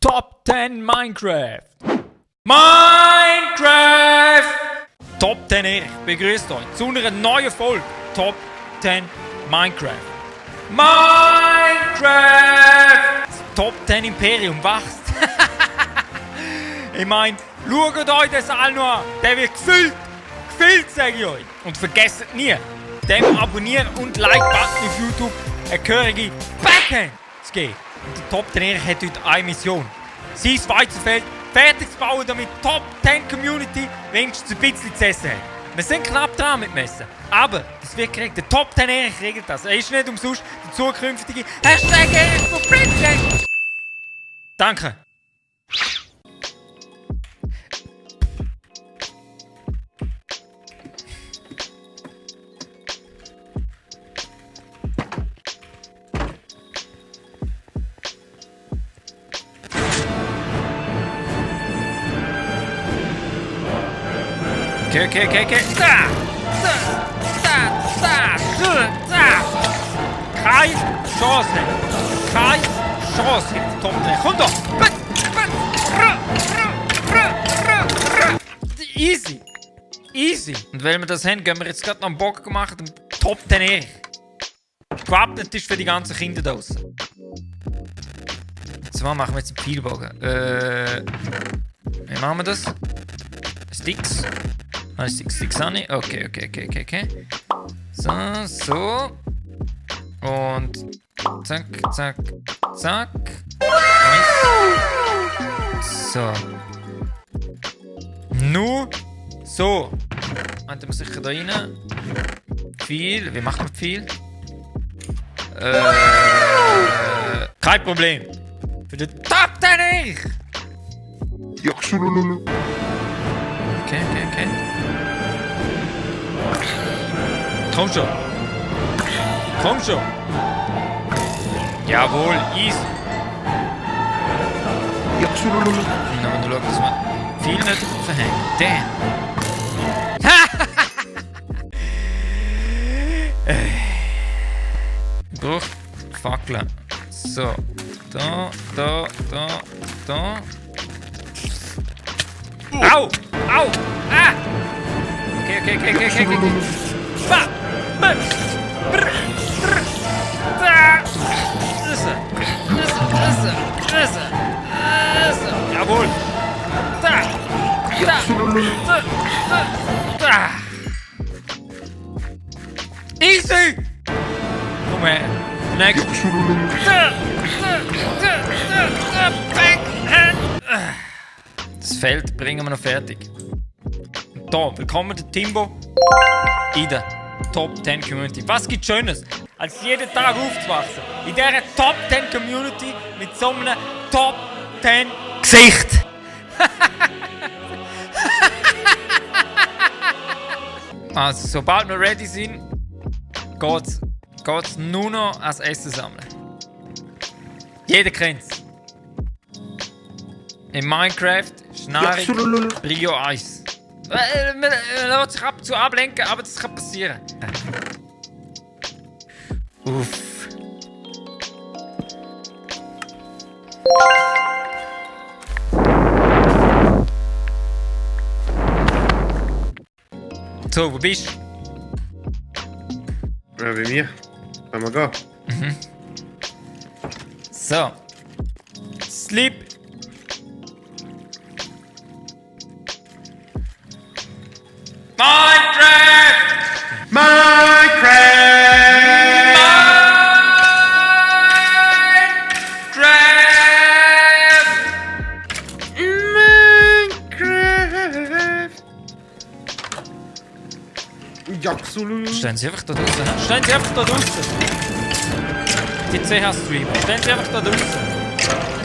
Top 10 Minecraft. Minecraft! Top 10 Erich, begrüßt euch zu einer neuen Folge. Top 10 Minecraft. Minecraft! Das Top 10 Imperium wächst. Ich meine, schaut euch das an nur an. Der wird gefüllt. Gefüllt, sage ich euch. Und vergesst nie, dem Abonnieren und Like-Button auf YouTube eine gehörige Backhand zu geben. Und der Top 10 Erich hat heute eine Mission. Sein Weizenfeld fertig zu bauen, damit die Top 10 Community wenigstens ein bisschen zu essen hat. Wir sind knapp dran mit Messen. Aber das wird gekriegt. Der Top 10 Erich regelt das. Er ist nicht umsonst der zukünftige Hashtag Erich von Blitzkrieg. Danke. Okay. Keine Chance. Keine Chance. Top 10. Komm doch. Easy. Easy. Und weil wir das haben, gehen wir jetzt gerade noch einen Bock gemacht und Top 10 Erich. Gewappnet ist für die ganzen Kinder da draussen. Und zwar machen wir jetzt einen Pfeilbogen. Wie machen wir das? Sticks. Sticks an. Okay. So. Und zack. So. Nur so. Und dann muss ich da rein. Pfeil. Wie macht man Pfeil? Kein Problem. Für den Top 10 Erich. Okay. Komm schon. Jawohl, easy. Na, du schaust, dass man viel nicht verhängt. Damn. Braucht Fackeln. So. Da. Au! Ah! Okay. Jawohl! Da! Easy! Komm her! Next! Das Feld bringen wir noch fertig. Da, willkommen der Timbo in der Top 10 Community. Was gibt Schönes, als jeden Tag aufzuwachsen? In dieser Top 10 Community mit so einem Top 10 Gesicht. Also, sobald wir ready sind, geht's nur noch ans Essen sammeln. Jeder kennt's. In Minecraft Nahrung Prio 1. Man lässt sich ab und zu ablenken, aber das kann passieren. Uff. So, wo bist du? Ja, bei mir. Können wir gehen? So. Sleep. Stehen Sie einfach da draußen. Die CH-Streamer. Stehen Sie einfach da draußen.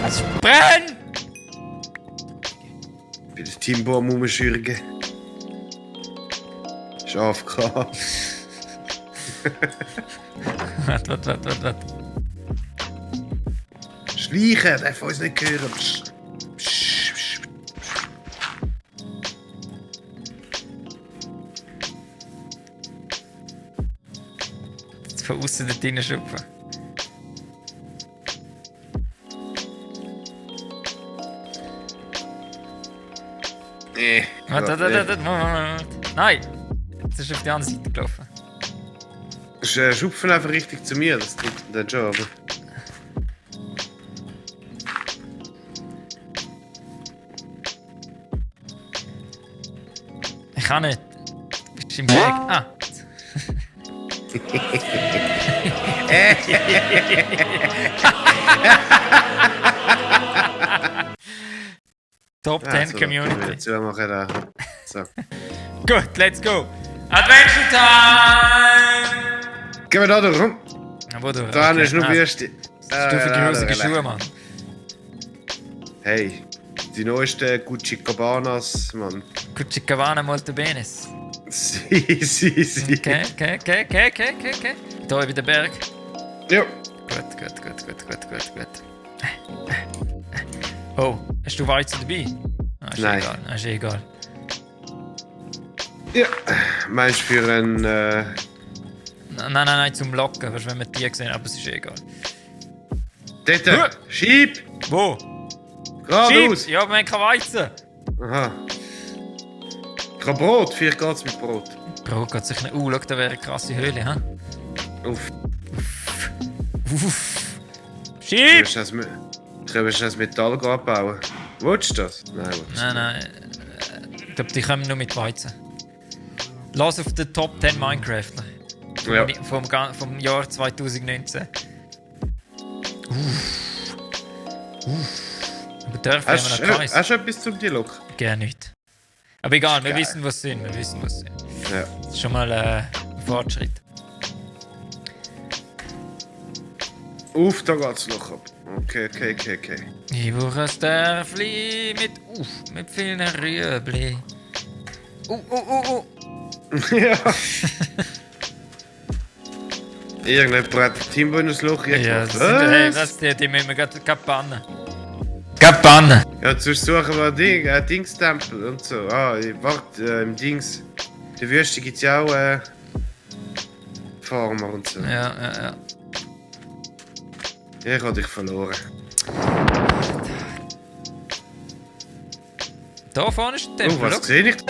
Es brennt! Ich bin das Timbo am Umschürgen. AFK. Warte. Schleichen, darf uns nicht hören. Jetzt von außen dort reinschupfen. Warte. Nein! Jetzt ist er auf die andere Seite gelaufen. Schupfen einfach richtig zu mir, das trifft ihn dann schon, aber... Ich kann nicht. Du bist im Weg. Ah! Top 10 Community. Dazu machen da. So. Gut, let's go. Adventure Time! Gehen wir da durch, rum. Wo du? Da ist nur Wüste. Stufige grusige Schuhe, Mann. Hey, die neuesten Gucci Cabanas, Mann. Gucci Cabana molto benes. Si. Okay. Da über den Berg. Ja. Gut. Oh, hast du Weizen dabei? Ah, ist Nein. Egal. Ist egal. Ja. Meinst du für ein... Nein, zum Locken. Weißt du, wenn wir die sehen, aber es ist egal. Dort! Schieb! Wo? Geradeaus! Ja, aber wir haben kein Weizen. Aha. Ich habe Brot, 4 geht's mit Brot. Bro, geht sich nicht. Schau, da wäre eine krasse Höhle, hä? Uff. Schieb! Du willst das Metall abbauen. Willst du das? Nein, willst du Nein. Ich glaube, die kommen nur mit Weizen. Lass auf den Top 10 Minecraftler. Ja. Vom Jahr 2019. Aber dürfen wir noch keins. Hast du etwas zum Dialog? Gerne nicht. Aber egal, wir Geil. wissen, was sie sind. Ja. Das ist schon mal ein Fortschritt. Uff, da geht's noch ab. Okay. Ich brauche ein Dörfli mit vielen Rüebli. Ja. Irgendjemand hat ein Timbo in das Loch Ja, gemacht. die müssen wir gerade bannen. Gerade bannen! Ja, sonst suchen wir einen Dingstempel und so. Warte, im Dings. In der Wüste gibt's ja auch Farmer und so. Ja. Ich habe dich verloren. Da vorne ist der Tempel. Was schau. sehe ich? Eben,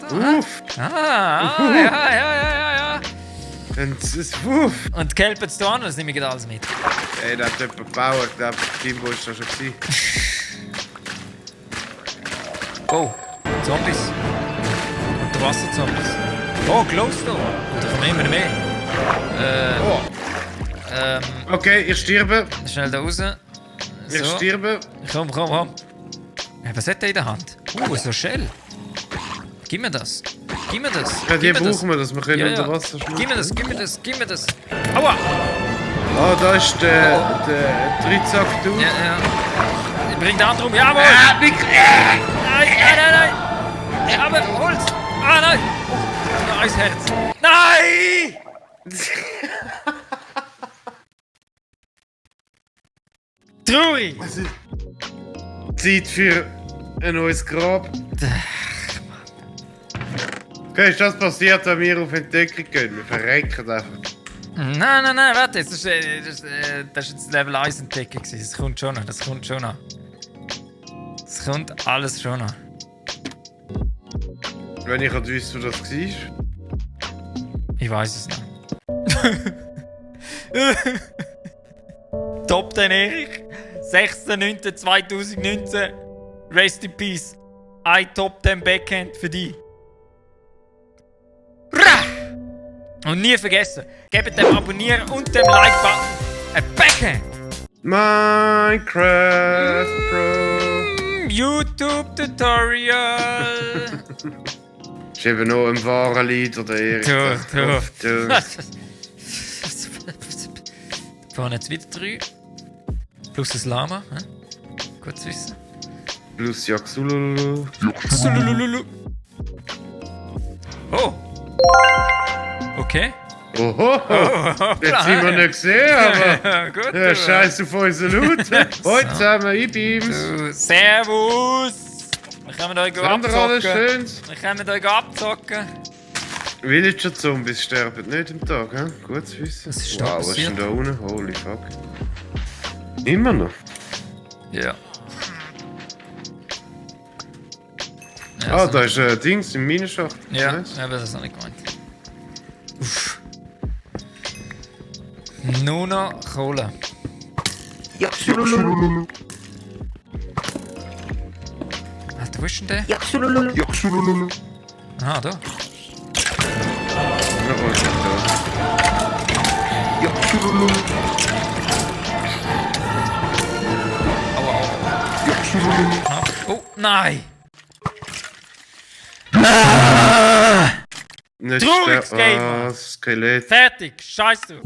da. Uff! Ja. Uff! Und die Kelpe jetzt da an, das nehme ich alles mit. Ey, da hat jemand gebaut. Ich glaube, Timbo ist da schon gewesen. Oh, Zombies. Unterwasser-Zombies. Oh, Glowstone. Oder kommen immer mehr. Okay, ich sterbe. Schnell da raus. Ich sterbe. Komm. Was hat er in der Hand? So Shell. Gib mir das. Ja, die brauchen wir, dass wir können Ja. unter Wasser schwimmen. Gib mir das. Aua! Ah, da ist der Dritsack du. Ja. Ich bring den anderen um. Jawohl! Nick! Nein! Aber Holz! Ah, nein! Nur ein Herz. Nein! Traurig! Zeit für ein neues Grab. Okay, ist das passiert, wenn wir auf Entdeckung gehen? Wir verrecken einfach. Nein, warte, das ist jetzt Level 1 Entdeckung. Das kommt schon noch. Das kommt alles schon noch. Wenn ich halt wüsste, wo das war. Ich weiß es nicht. Top 10 Erich. 6.9.2019. Rest in Peace. Ein Top 10 Backhand für dich. Rah! Und nie vergessen, gebt dem Abonnieren und dem Like-Button ein Backhand. Minecraft Pro. YouTube-Tutorial. Ist eben noch ein wahrer Lied, der Erich. Du. Vorne jetzt wieder 3. Plus ein Lama. Gut zu wissen. Plus Jaxululu. Sulululu. Oh. Okay. Oho. Jetzt sind wir nicht gesehen, aber... Gut. Ja, scheiß auf unseren Loot. Heute zusammen, ich bin's. Servus. Wir können euch Sander, alles abzocken. Schönes. Wir können euch abzocken. Villager-Zombies sterben nicht am Tag, he? Gut zu wissen. Was ist da wow, was ist denn passiert? da unten? Holy fuck. Immer noch? Ja. Ah, da ist Dings im Minenschacht. Ja, Nice. ja, das ist auch nicht gemeint. Uff. Nur noch Kohle. Alter, wo ist denn der? Aha, da. Ja, oh, ist Aua, aua. Oh, nein! Nicht Trauriges ster- Game, Ah, Mann. Skelett. Fertig, scheiß du!